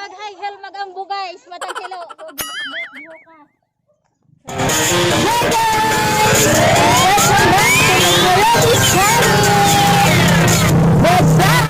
Mag high heel, magambo, guys. Matang kilo. Buho ka. Hi guys! Welcome back to my Karobi's channel! What's up?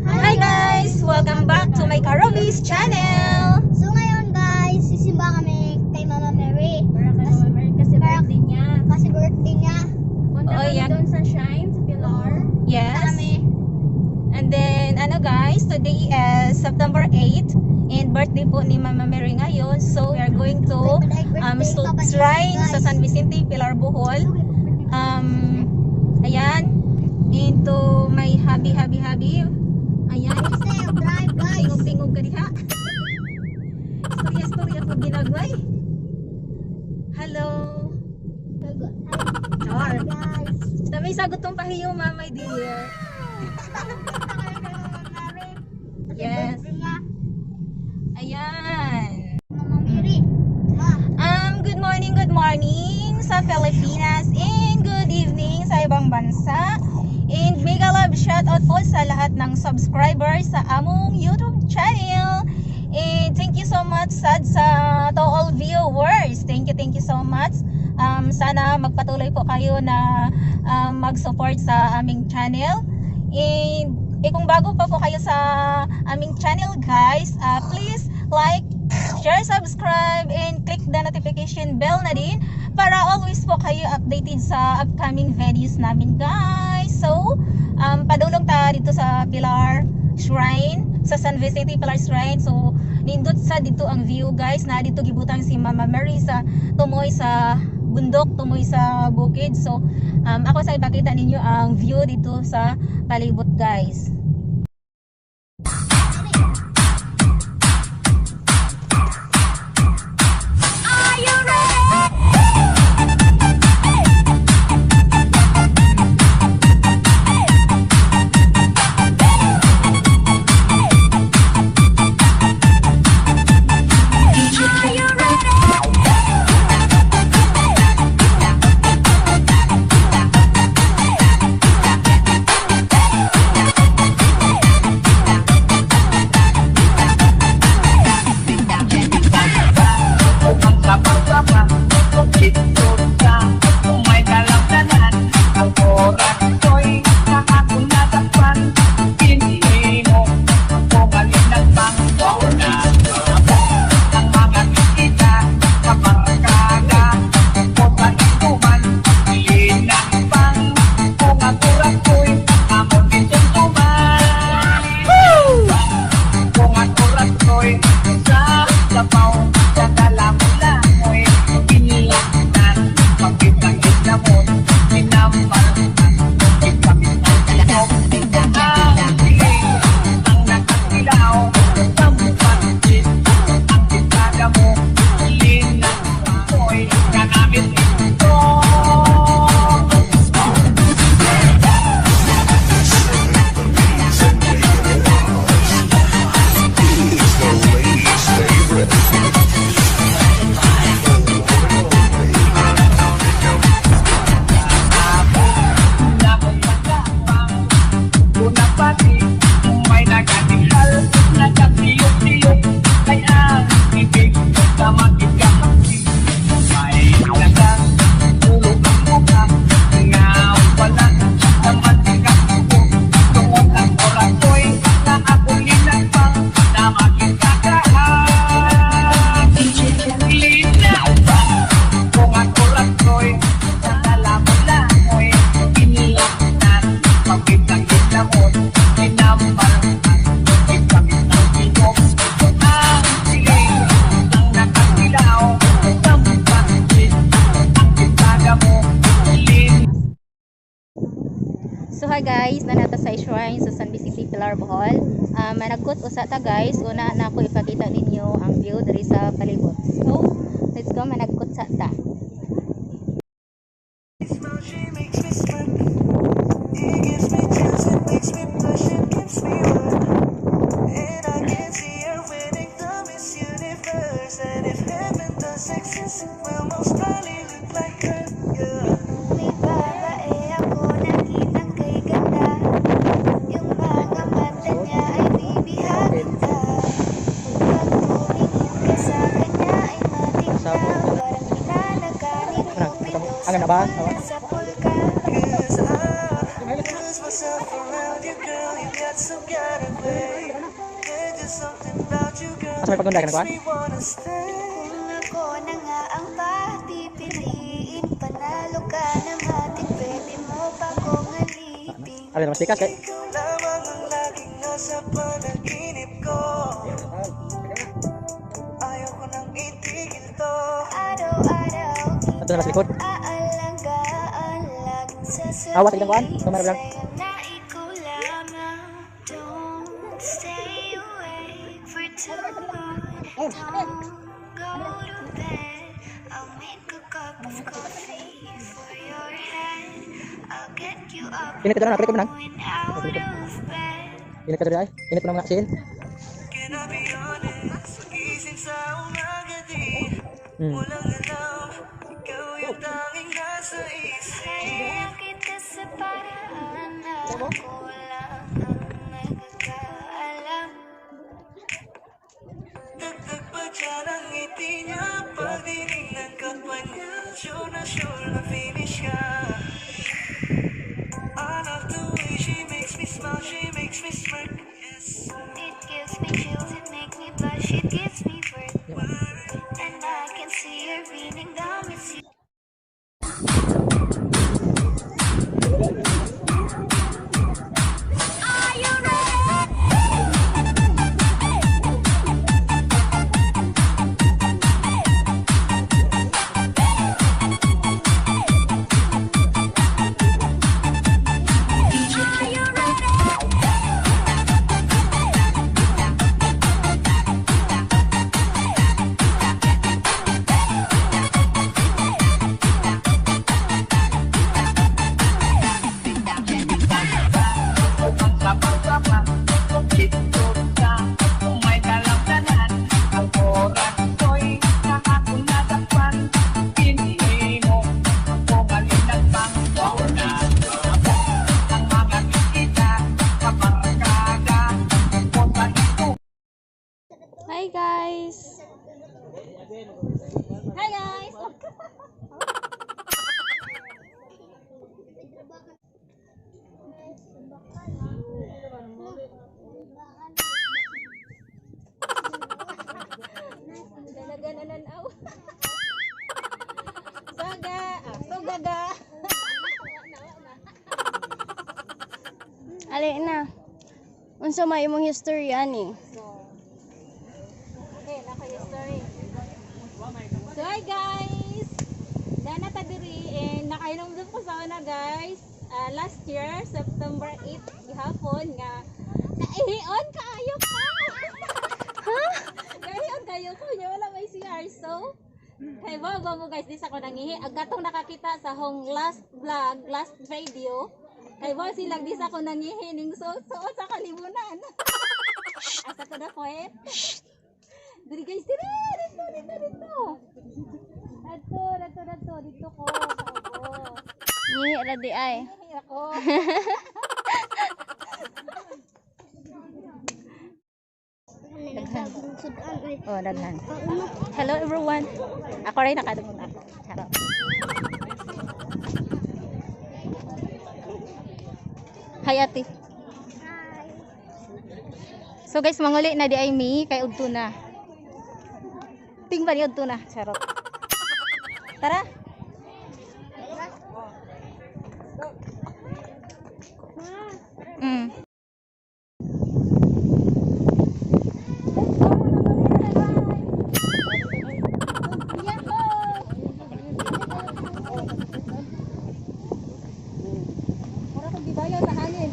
Hi guys! Welcome back to my Karobi's channel! So ngayon guys, sisimba kami kay Mama Mary. Para kay Mama Mary kasi birthday niya. Kasi birthday niya. Punta Oh, kami yeah. doon sa shrine, sa Pilar. Yes. Kami. And then, ano guys, today is September 8 and birthday po ni Mama Mary ngayon. So, we are going to shrine sa San Vicente, Pilar, Bohol. Ayan, into my hubby, hubby, hubby. Ayan, Stay drive, guys. Tingog-tingog ka diha. Istorya, istorya ko ginagway. Hello. Char. Hi guys. Tamay sagot tong pahiyo, mama dear. Punta kami kay Mama Mary. Kasi Yes. birthday niya. Ayan. Mama Mary. Ma. Good morning sa Pilipinas and good evening sa ibang bansa. And mega love shout out po sa lahat ng subscribers sa among YouTube channel. And thank you so much sad sa to all viewers. Thank you so much. Sana magpatuloy po kayo na mag-support sa aming channel. And kung bago pa po kayo sa aming channel guys, please like, share, subscribe, and click the notification bell na din para always po kayo updated sa upcoming videos namin guys. So, padulong ta dito sa Pilar Shrine, sa San Vicente Pilar Shrine. So, nindot sa dito ang view guys, na dito gibutang si Mama Mary sa tumoy sa bundok, tumoy sa bukid. So, ako sa ipakita ninyo ang view dito sa palibot guys. It's the ladies' favorite. So hi guys, nanata sa shrine sa San Vicente Pilar, Bohol. Managkot usa ta, guys. Una na ako ipakita ninyo ang view diri sa palibot. So, let's go, managkot sa ta. Smile, she makes me smirk. It gives me chills, it makes me blush, it gives me work. And I can see her winning the Miss Universe. And if heaven does exist, it will most probably look like her. Yeah. May babae ako nakitang kay ganda. Yung mga mata niya ay bibihagin ka. Pag tumingin ka sa kanya ay matigna. Parang pinana ka ni Cupido sa sapul ka. 'Cause I lose myself around you, girl. You got some kind of way. There's just something about you, girl, Asa may pagunday ka na makes kuan? me wanna stay. Kung ako na nga ang papipiliin, panalo ka na matik, pwede mo pa kong alipin. Alin mas likas kay. Ikaw lamang ang laging nasa panaginip ko. Ayaw ko nang itigil to. Araw-araw Ato na mas likod. aalagaan, laging sasabihin Awa, tignan ko, an. Tumara lang. sa'yo na ikaw lamang. Don't stay awake for too long. Don't go to bed. I'll make a cup of coffee for your head. I'll get you up Init ka dyan, na, na. and out of bed. Init ka dyan ay. Init mo na mga sin. Can I be honest? Pagising sa umaga di mo lang alam, ikaw yung tanging nasa isip. Kaya kita sa paraan na ako lang ang nagkakaalam. Dagdag pa dyan ang ngiti niya. Pag tinignan ka pa niya, sure na finish ka. I love the way she makes me smile, she makes me smirk. Yes. It gives me chills, it makes me blush, it gives me birth. And I can see her beaming down with you. Hi guys! Hi guys! Dalaga na nanaw. Soga, ah, sogaga. Ali na. Unsa may imong history ani? So, okay, naka yung story. So, hi guys! Dana ta diri and nakainom ko sa una, guys. Ah, last year, September 8, gihapon nga naihion kaayo ka. Ha? Naihion kayo ko nya wala may CR, so kay ba ba mo, guys, di sa ko nangihi. Ang katong nakakita sa hong last vlog, last video, kay ba silang di sa ko nangihi ning so suot sa kalibunan. Asa ko na poet? Diri guys, diri! Dito, dito, dito! Dito, dito, dito, dito ko sa ubo. Ngihi ra di ay. Ay, ako. Oh, daghan. Hello everyone. Ako rin nakadungog ako. Charot. Hi ate. So guys, manguli na di ay mi kay udto na. Ting ba ni udto na? Charot. Tara. Mura kong gibayaw sa hangin.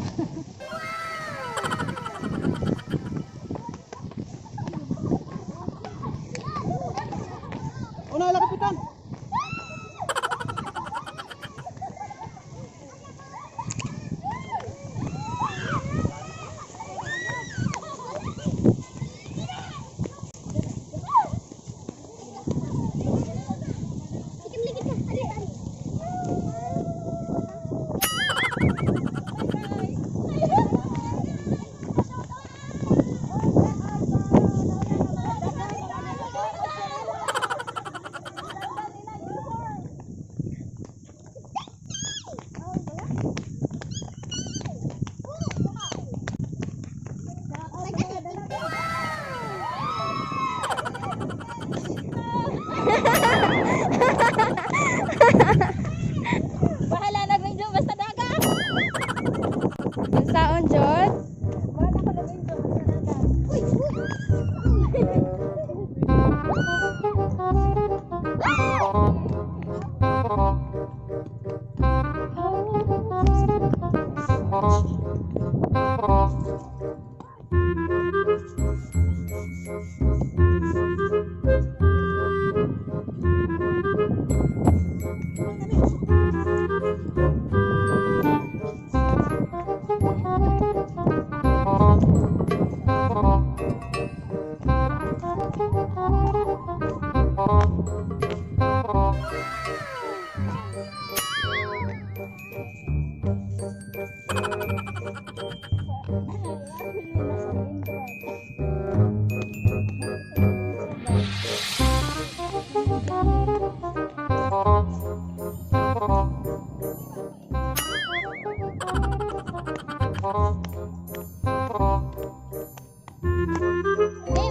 Di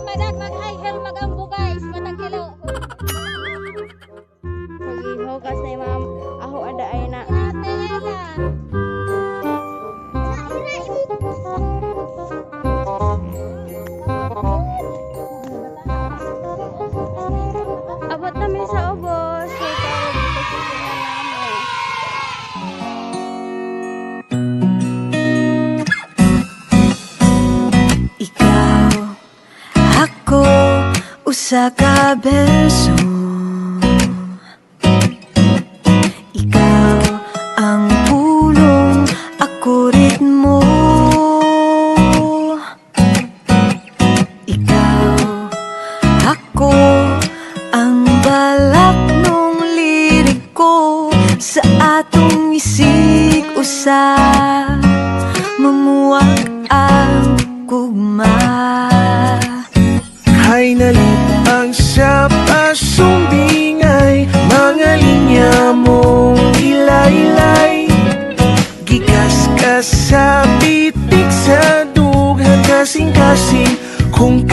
madag mag high heel magambo guys, matag hilo. Magihugas na imam. Aho ada ay na. Ate Ella. Abot namin sa ubos. Kay tawag dito sa sila namo. Ikaw, ako, usa ka beso. Ikaw ang pulong, ako ritmo. Ikaw, ako, ang balak nung liriko. Sa atong isig usa, mamuwag ang gugma. Hay nalipang sa pasumbingay, mga linya mong ilaylay. Gikas ka sa pitik sa dughan, kasing-kasing kung